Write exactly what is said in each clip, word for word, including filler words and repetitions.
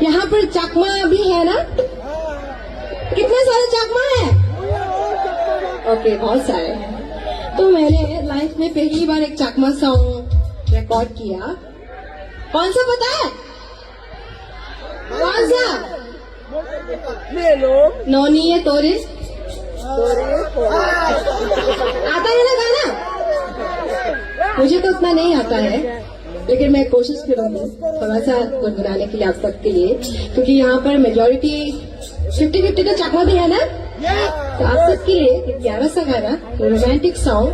यहाँ पर चकमा भी है ना? कितने सारे चकमा है? ओके, बहुत सारे। तो मैंने लाइफ में पहली बार एक चकमा सॉन्ग रिकॉर्ड किया। कौन सा पता है? कौन सा? Noni ye tori. आता है ना गाना? मुझे तो उतना नहीं आता है, लेकिन मैं कोशिश करूंगी थोड़ा सा गुनगुनाने के लिए आप सबके लिए, क्योंकि यहाँ पर मेजोरिटी फिफ्टी फिफ्टी तो चकमा भी है ना। तो आप सबके लिए एक प्यारा सा गाना, रोमांटिक सॉन्ग,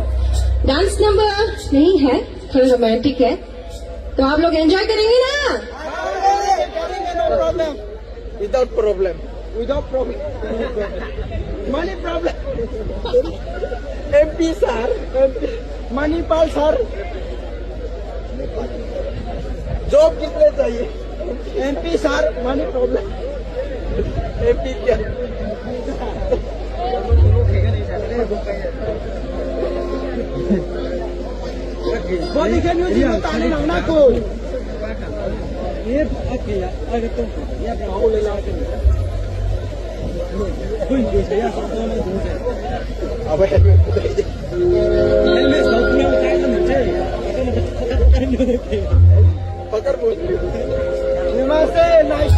डांस नंबर नहीं है, थोड़ा रोमांटिक है। तो आप लोग एंजॉय करेंगे ना? Without problem. Without problem. Money problem. M P sir, M P, Manipal sir. Job कितने चाहिए? M P sir, money problem. M P क्या? Body can you see? ताली ना, ना कोई। अबे। पकड़ बोल। नमस्ते, नाइस।